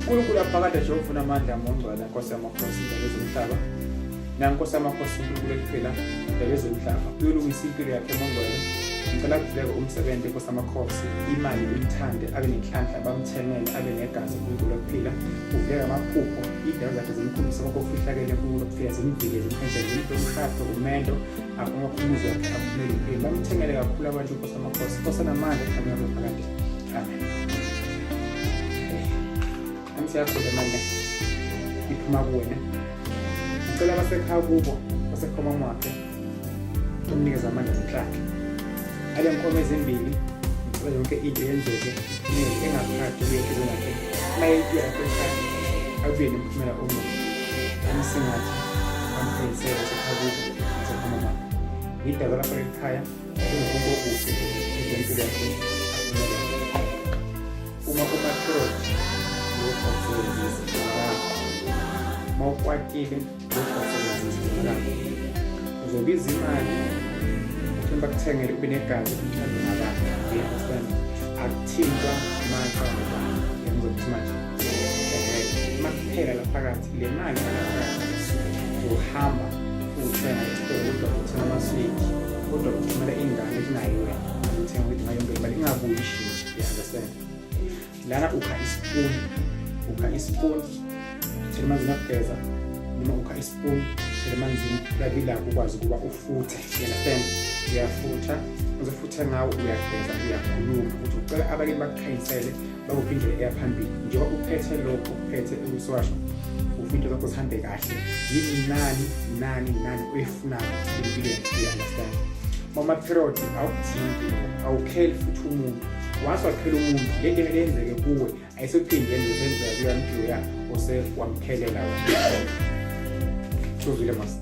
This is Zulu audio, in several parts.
Unkulunkulu aphakade Jehova unamandla mongcwele Nkosi yamakhosi indaba ezomhlaba nankosi yamakhosi uNkulunkulu ekuphila indaba ezomhlaba uyolungisa impilo yakhe mongcwele. Ngicela kuvuleke umsebenzi Nkosi yamakhosi, imali imthande, abe nenhlanhla, bamthengele, abe negazi uNkulunkulu ekuphila, kuvuleke amaphupho, iy'ndaba zakhe zimkhombise konke okufihlakele uNkulunkulu ekuphila, zimvikele, zimkhanyisele, zimuphe umshado, umendo, aphumuze wakhe aphumele empilweni, bamthengele kakhulu abantu Nkosi yamakhosi, Nkosi enamandla ehlangana phakade. Amen. Nami siyakhula manje. Iphuma kuwena. Ngicela abasekhaya kubo, basekhaya mama wakhe. Umnikeze amandla nenhlanhla. Ale nkomo ezimbili, ngicela yonke into yenzeke, iphumelele engaphakathi kuye enhliziyweni yakhe. Uma eyibuya lapha ekhaya, abuye nomphumela omuhle. Amsingathe, ampheyisele basekhaya kubo, basekhaya mama wakhe. Ngidaba lapha ekhaya, engumuntu okuhle, impilo yakhe aphumelele. Uma kuma-period lokhu akusebenzisi ngakho. Uma ukwatile lokhu akusebenzisi ngakho. Uzobiza imali uthole bakuthengele ube negazi umthando ngabantu. You understand? Akuthintwa manxa ngobani. Ngizokuthi manje. Uma kuphela la phakathi le mali la phakathi uzohamba uthenga esitolo kodwa uthenga amaswidi kodwa uthumela ingane kunayo wena uthenga ukuthi ngayo yonke imali ingabuyi ishintshe. You understand? Lana ukha ispoon, ukha ispoon, thela emanzini okugeza noma ukha ispoon, thela emanzini labilako ukwazi ukuba ufuthe. You understand? Uyafutha, uzofutha ngawo uyageza, uyakhuluma ukuthi ucela abanye bakukhanyisele bakuphi indlela eya phambili. Njengoba uphethe lokho uphethe ukuswasho ufuna into zakho zihambe kahle. Yini nani nani nani oyifunayo empilweni, you understand? Mama period awukuthinti awukheli futhi umuntu once wakhela umuntu le nto eyenzeke kuwe ayisophinde yenzeke senzeka kuya mntu loya ose wamkhelela wena. Thuzile mas.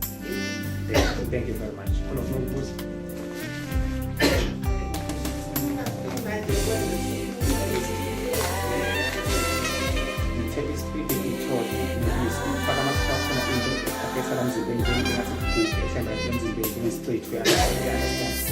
Thank you very much. Khona ufuna ukubuza? Ngithe isipidi ithole faka amafutha khona into ehlala emzimbeni njengathi kuguge ehlala emzimbeni njengesichitho ya-understand. Nkosi.